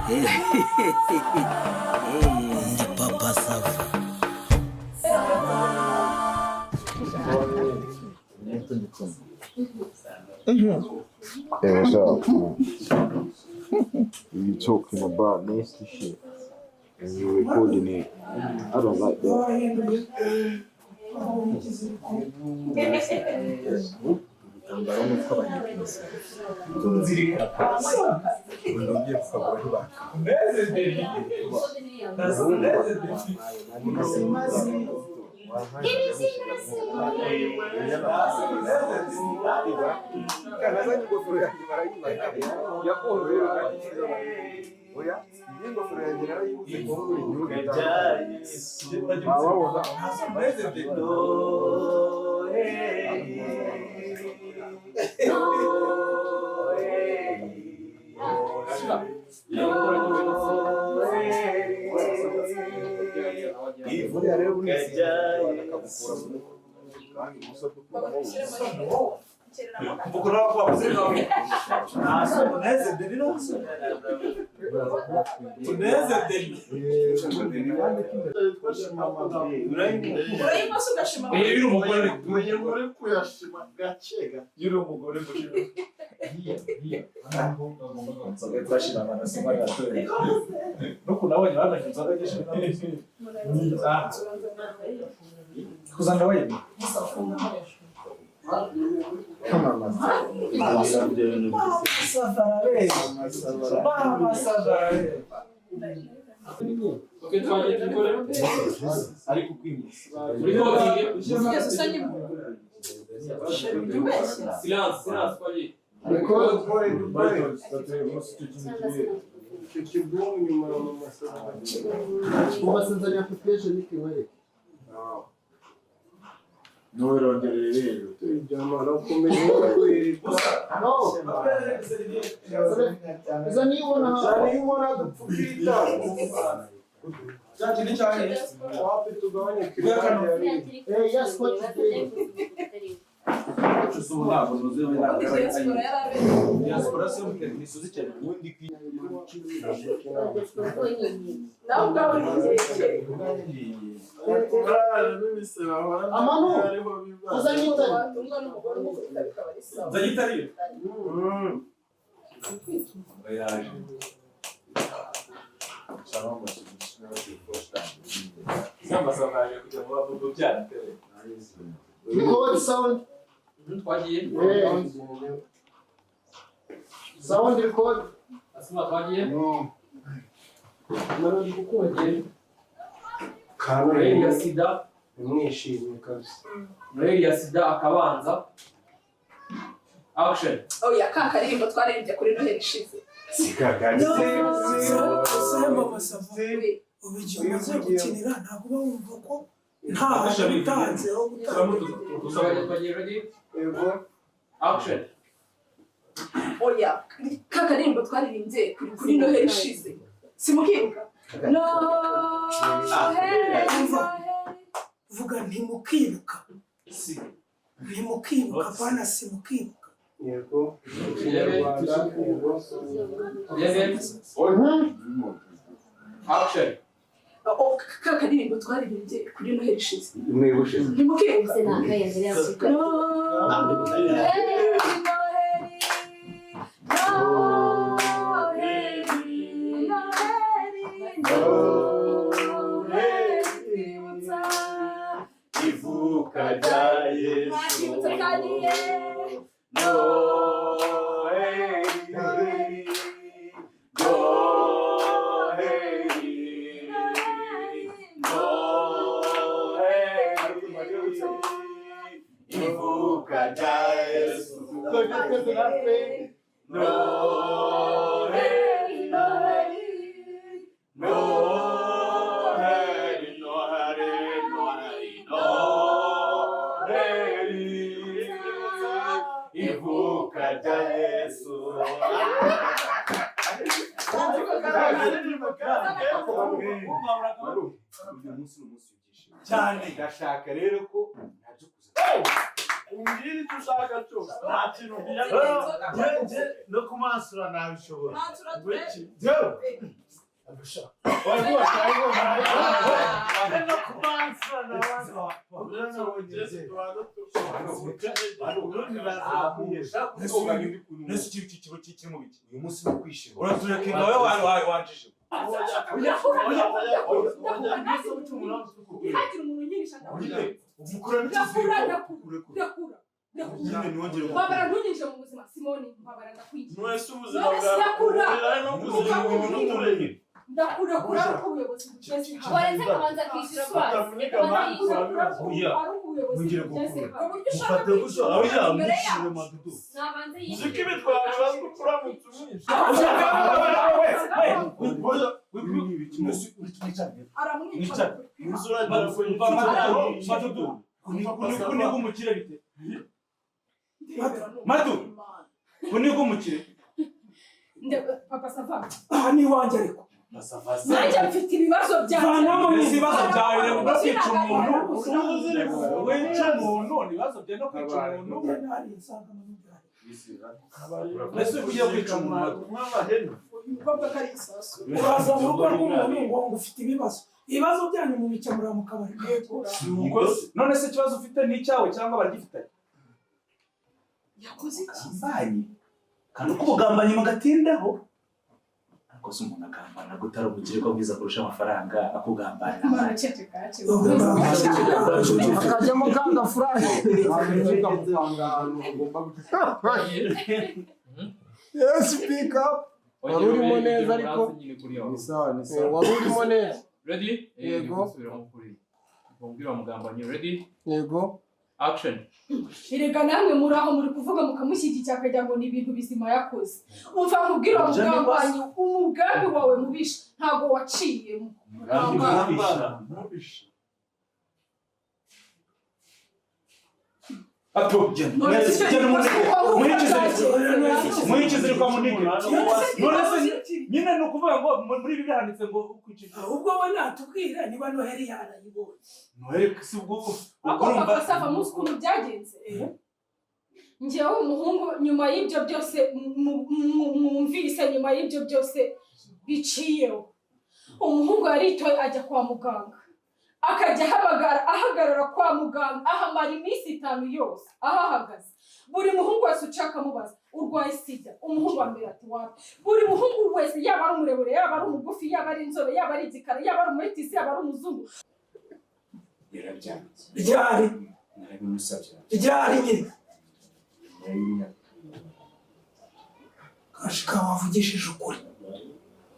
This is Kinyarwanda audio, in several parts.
Ndi Papa Sava. Hey, what's up, man? You talking about nasty shit and you recording it. I don't like that. Record sound. Sound record. Noheli ya sida. Mwishimye kabisa. Noheli ya sida akabanza. Action. Oya, ka karirimbo twaririmbye kuri Noheli ishize. Ubu igihe umaze gukinira ntabwo uba wumva ko nta hantu utanze ho gutanga. Action. Oya, ka karirimbo twaririmbye kuri Noheli ishize. Simukibuka? Noheli. Vuga ntimukibuka. Ntimukibuka pana simukibuka. Yego. Kinyarwanda, yego. Action. Ka karirimbo twaririmbye kuri Noheli ishize. Ntimukibuka? Noheli, Noheli, Noheli, twibutsa Ivuka rya Yesu. Twibutsa kandi Noheli, Noheli, Noheli, ivuka rya Yesu. Noheli, Noheli, Noheli, Noheli, Noheli, ivuka rya Yesu. Cyane. Ndashaka rero ko ntabyo kuza. Umbwire icyo ushaka cyose. Nta kintu Ngenze no kumansura nabishobora. Mansura turebe. Jewe. No kumansura Uyu munsi ni ukwishima. Uratureka nawe wanjije. Ntihagire umuntu unyinisha. Umukuramo Ndakura. Mbabara ntunyinjire mu buzima Simoni, mbabara ndakwigira. Mwese ubuzima bwawe no kuzira ibintu tureye. Ndakurekura ariko ubuyobozi bugeze hano. Warenze akabanza akishyura basi. Ari ubuyobozi bugeze hano. Mufate gusa oya mwishire madudu. Nabanze Uziko ibitwaro bazwi kuramutse umwishe. Aramwica. Madudu. Kuniga umukire bite? Madu. Kuniga umukire. Papa Sava. Aha ni iwanjye ariko. Nanjye mfite ibibazo byanjye. Vanamo ibibazo byawe rero kwica umuntu. Wica umuntu, ibibazo byawe no kwica umuntu. Mbese ugiye kwica umuntu. Umukobwa ko ari isasu. Uraza mu rugo rw'umuntu ngo ufite ibibazo. Ibibazo byanyu mubikemurira mu kabari. None se ikibazo ufite ni icyawe cyangwa baragifitanye? Yakoze iki? Gambanyi. Kandi uko ubugambanyi mugatindaho. Ariko se umuntu agambana gutari umukire ko bwiza kurusha amafaranga akugambana. Akajyamo kanga furashi. Yes, pick up. Wari urimo neza ariko. Ni sawa, ni sawa. Wari urimo neza. Ready? Yego. Ubwira umugambanyi ready? Yego. Action. Erega namwe muri aho muri kuvuga mukamushyigikira akagira ngo ni ibintu bizima yakoze. Umva nkubwira umugambanyi, umugambi wawe mubisha ntago waciyemo. Ato, muhikizirikwa munike. None se nyine ni ukuvuga ngo muri ibi bihanditse ngo ukwicisha. Ahubwo we natubwira niba Noheli yarayibonye. Noheli si ubwo Ako Papa Sava muzi ukuntu byagenze. Njyewe umuhungu nyuma y'ibyo byose mwumvise, nyuma y'ibyo byose biciyeho, umuhungu yaritoye ajya kwa muganga. Akajya ahagarara kwa muganga ahamara iminsi 5 yose ahahagaze. Buri muhungu wese ucaka amubaza urwaye sida, umuhungu wa mbere ati wapi. Buri muhungu wese yaba ari umurebure, yaba ari umugufi, yaba ari inzobe, yaba ari igikara, yaba ari umumetisi, yaba ari umuzungu. Yarabyanze. Ryari? Narabimusabye. Ryari nyine? Kashika wavugishije ukuri.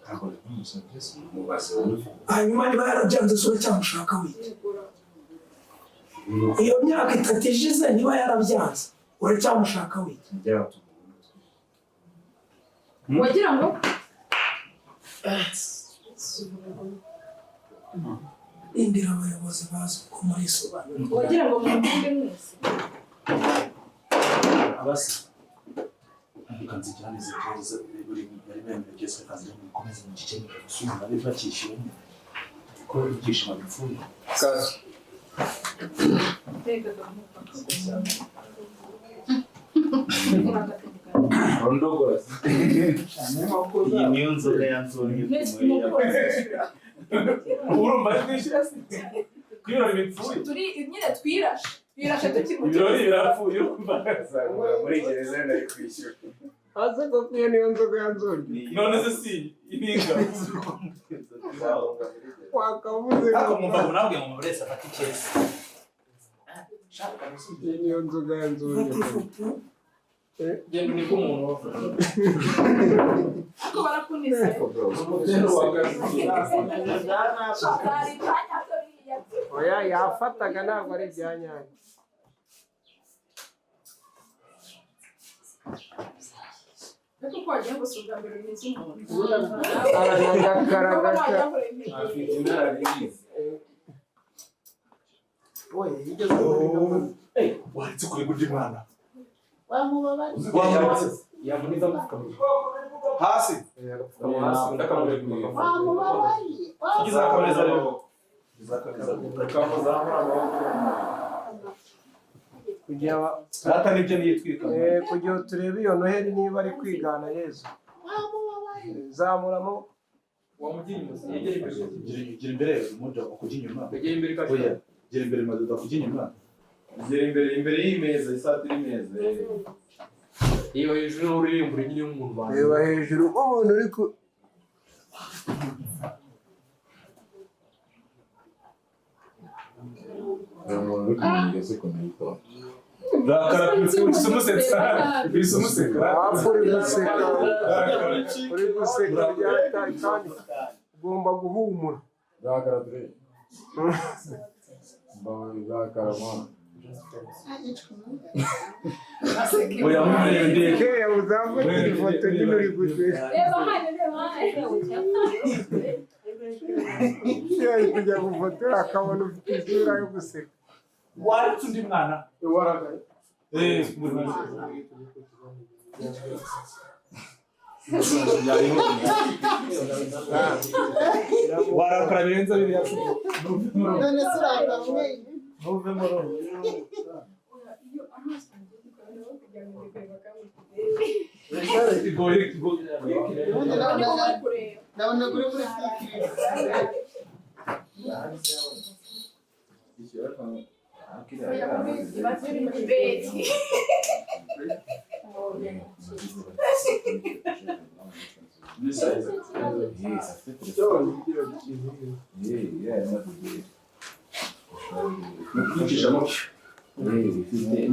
Ntabwo nabimusabye se mubaze wumve. Hanyuma niba yarabyanze se uracyamushaka wite. Iyo myaka 3 ishize niba yarabyanze uracyamushaka wite. Wagira ngo indira abayobozi bazi uko murisobanura. Wagira ngo muvuge mwese. Abasi. Kanzijyane zitereza buri bari bemerewe byose kanzijyane mukomeze mugikemuke gusumba biva bakishyura ko ibyishimo bipfuye. Kazi. Rondogora. Iyi niyo nzoga ya nzonye. Urumva twishyura se? Ibirori bipfuye. Turi nyine twirashe. Twirashe tukiri mu Ibirori birapfuye urumva. Muri gereza nari kwishyura. Aze ko iyo niyo nzoga ya nzonye. None se si ininga. Wakavuze. Ariko mwumva ngo nabwe ngo umuntu wese afate ikesi. Iyi niyo nzoga ya nzonye. Genda unike umuntu. Ariko barakunise. Oya yafataga ntabwo ari ibya nyabyo. Ariko ko wagira ngo si ubwa mbere bimeze umuntu. Aranagaragaza. Afite inararibwize. Waretse kurega undi mwana. Wamubabariye. Yavuniza amapfukamiro. Hasi. Hasi undi akamurekura. Wamubabariye. Izakomeza rero. Kugira Rata nibyo niyitwika. Kugira turebe iyo Noheli niba ari kwigana Yezu. Zamura amaboko. Wamugira imuzi yegera imbere. Gira imbere umuja ukujya inyuma. Yegera imbere kashi. Oya, gira imbere madoda kujya inyuma. Gira imbere imbere y'imeza isatira imeza. Reba hejuru n'ururirimbo nyine nk'umuntu bazi. Reba hejuru nk'umuntu uri ku Umuntu uri kumenya se ukuntu yitwa. Rakara bise umusetsa. Bise umuseka. Hafi uri guseka. Uri guseka byatari kandi ugomba guhumura. Rakara dure. Mbawe rakara mwana. Oya murebe. Keya uzafata ifoto nyine uri guseka. Reba hano, reba hano. Iyo ari kujya gufotora akabona ufite isura yo guseka. Waretse undi mwana. Waragaye. Warakara birenze biriya. None se urakamwenyu. Ntuvemo roho. Igoye igoye. Ubundi ndabona uri muri fikiri.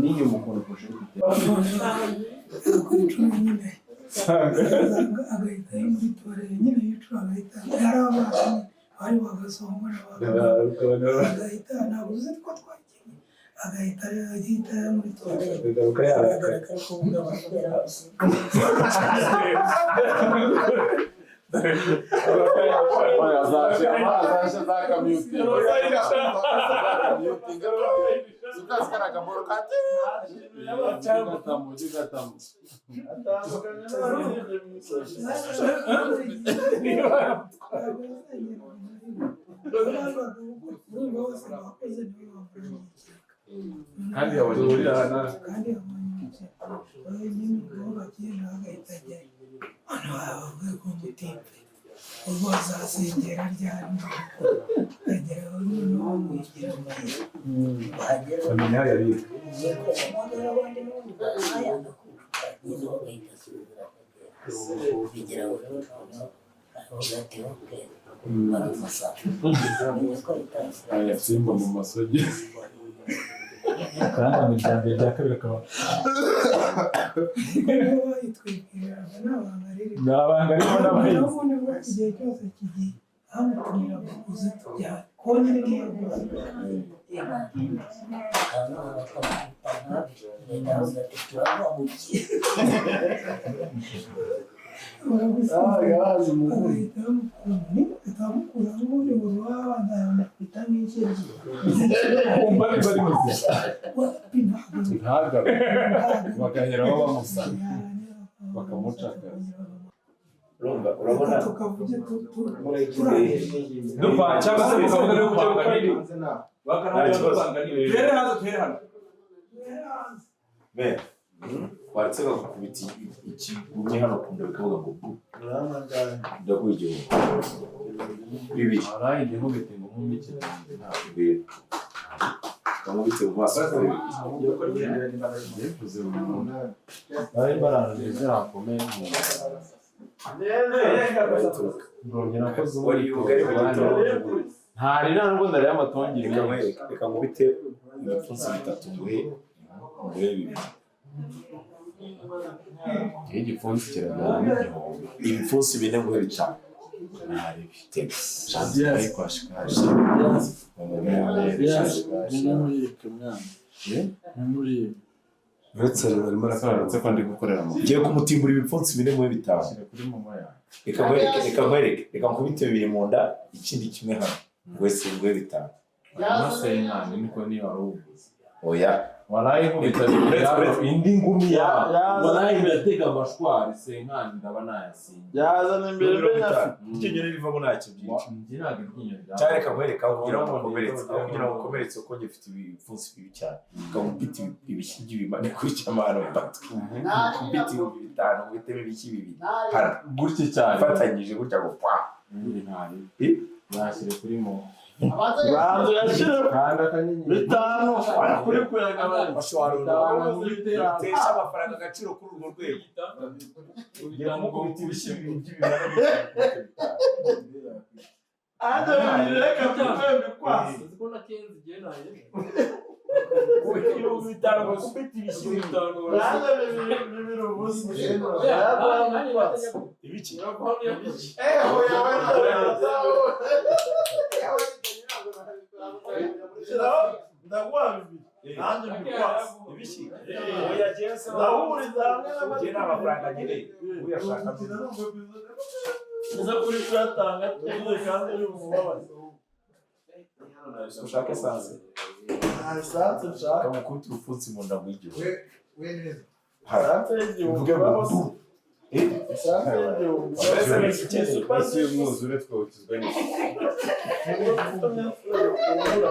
N'inyuma ukuntu poshete Kuri cumi nyine agahita ari muri tuwarete nyine yicura agahita yari abana bari bagasongora agahita ntabwo uzi ko twakinnye agahita agahita muri tuwarete Agaruka yarakaye. Kandi yabonye kandi yabonye umukino nyine ubwo bagenda agahita ajyayo hano bavuye ku mutimbe ubwo azasengera ryari agera aho noneho bamwigira Bamenya aho yabika. Aya simba mu masogi. Kandi mu rya mbere rya kabiri akaba nibo bayitwikiraga n'abanga ririmo ni abanga arimo n'abahinzi. n'ubundi bwo igihe cyose kigiye bamutumiraga uze tujyane kongera bagahita bamukura ubundi ngo baba bazamukubita nk'ikiryi Kumva niba ari muzima. Ntagaruke. Bagaheraho bamusana. Bakamucakaza. Urumva urabona tukavuge Dupa cyangwa se mukavuga no kujya kabiri. Nta kibazo. Duhere hanze duhere hano. Me waretse kakukubita ikigumye hano ku nda bikavuga ngo bu ndaguha igihumbi bibiri Araye nkubite ngo nkumike. bibiri kamubitse mu maso bibiri Bivuze umuntu. Bari barangije zirakomeye mu. Ndongera nakoze Wariye ubugari mu gitondo. Ntari ntabwo nariye amatongi Reka nkwereke, reka nkubite ibipfunsi bitatu nguhe nguhe bibiri Iyo igipfunsi kirajyana n'igihombo. Ibipfunsi bine nguhe bitanu. Ntari Tega. Ariko ashikaje. Uretse arimo arakaraba ko ndi gukorera mu. Ngiye kumutimbura ibipfunsi bine nguhe bitanu. Shyira kuri mama yawe. Reka nkwereke, reka nkwereke, reka nkubite bibiri mu nda ikindi kimwe hano. Nguhe si nguhe bitanu. Hanyuma senkani niko niyo wari uwuguze. Oya, Warayi nkubita bibiri hano, indi ngumi ya warayi ndatega amashwari senkani ndaba nayasinye. Yazana imbere Mirongo mbere itanu. Iryinyo nirivamo ntacyo byica. Njye ntabwo iryinyo rya Cyane reka nkwereke aho kugira ngo ukomeretse, aho kugira ngo ukomeretse kuko njye mfite ibipfunsi bibi cyane. Ukaba ibishyi by'ibimane gutya amahano mu matwi. Kubita 5000 uhitemo ibishyi bibiri. Hano. Gutya cyane. Ufatanyije gutya ngo pwa. Nashyire kuri mo. Banza uyashyire Kanda akanyenyeri. 5 kuri kuyagabanya. Bitesha amafaranga agaciro kuri urwo rwego. Ngiye kumukubita ibishyi bibiri by'ibimane gutya. Anje bibiri reka tukwembe kwasi. Uzi ko na Kenzi igihe naye. 5000 gukubita ibishyi bibiri. Nanjye bibiri ubusa. Yaguha kwasi. Ibiki? Eh, oya oya. Shyiraho ndaguha bibiri. Nanjye mbikwasi. Ibiki? Oya jyewe se Ndahuriza hamwe Njye nta mafaranga nkeneye. Uyashaka Uza kuri kuyatanga tuzuye kandi uri bumubabaze. Ushaka esanse. Nta esanse nshaka. Kamukubita urupfunsi mu nda rw'igihumbi. Esanse y'igihumbi Uvuge ngo uraho se. du. Esanse y'igihumbi. Mbese ni iki Super Ese y'umwuzure twawukizwa n'iki? Papa Sava.